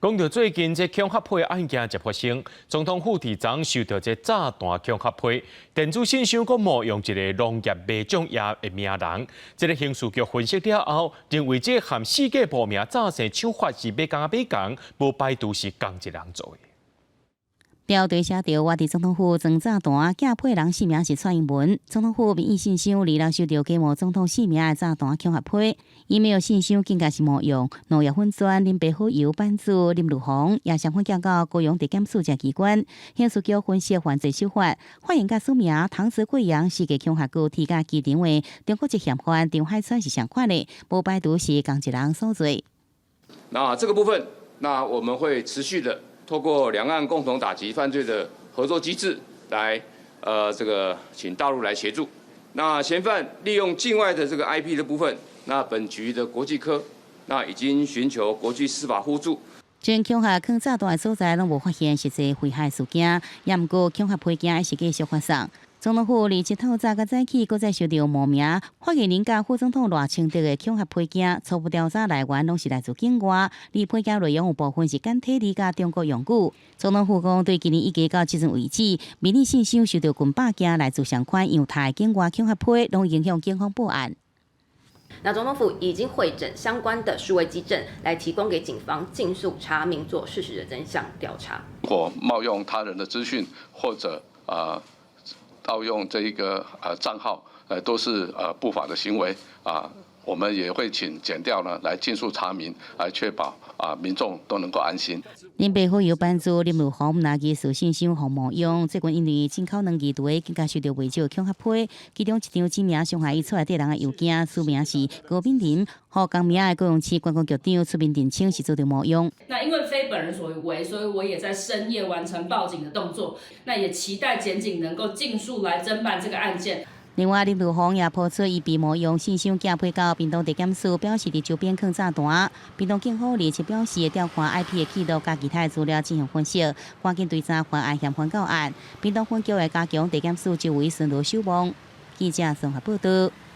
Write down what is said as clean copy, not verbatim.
講到最近這恐嚇批案件才發生，總統府佇昨收到這炸彈恐嚇批，電子信箱閣冒用一個農業麥種業的名人。這个刑事局分析了後，認為這和四界報名詐騙手法是欲共仔欲仝，無排除是仝一人做的。標題寫著我佇總統府裝炸彈，寄批人姓名是蔡英文。總統府民意信箱二六收到假冒總統姓名的炸彈恐嚇批，email 信箱更加是冒用農業粉專林白好友版主林如紅，也相款寄到高雄地檢署這機關。刑事局分析犯罪手法，發現佮署名唐澤貴陽四個恐嚇句提佮機場的中國籍嫌犯張海川是相款的，無排除是仝一人所做。那這個部分，那我們會持續的透過兩岸共同打擊犯罪的合作機制來，這個請大陸來協助。那嫌犯利用境外的這個 IP 的部分，那本局的國際科，那已經尋求國際司法互助。將恐嚇囥炸彈的所在攏無發現實際危害事件，也毋過恐嚇批件還是繼續發送。總統府二七透早佮早起，閣再收到冒名發言人佮副總統賴清德的恐嚇批件，初步調查來源攏是來自境外，而批件內容有部分是簡體字佮中國用語。總統府講，對今年一月到這陣為止，民意信箱收到近百件來自相款樣態境外恐嚇批，攏影響警方報案。那總統府已經彙整相關的數位跡證，來提供給警方盡速查明做事實的真相調查。或冒用他人的資訊，或者盜用這一個賬號，都是不法的行為啊。我們也會請檢調呢來盡速查明，來確保啊民眾都能夠安心。林北好友版主林如紅拿起私信箱予冒用，最近因為進口兩字詞，更加收到袂少恐嚇批，其中一張指名傷害伊厝內底人的郵件，署名是高敏玲，予仝名的高雄市觀光局長出面澄清是遭著冒用。那因為非本人所為，所以我也在深夜完成報警的動作。那也期待檢警能夠盡速來偵辦這個案件。另外，林如紅也拋出伊被冒用信箱寄批到屏東地檢署，表示佇周邊囥炸彈。屏東警方日前表示，會調看 IP 的記錄佮其他的資料進行分析，趕緊追查犯案嫌犯到案。屏東分局會加強地檢署周圍巡邏守望。記者綜合報道。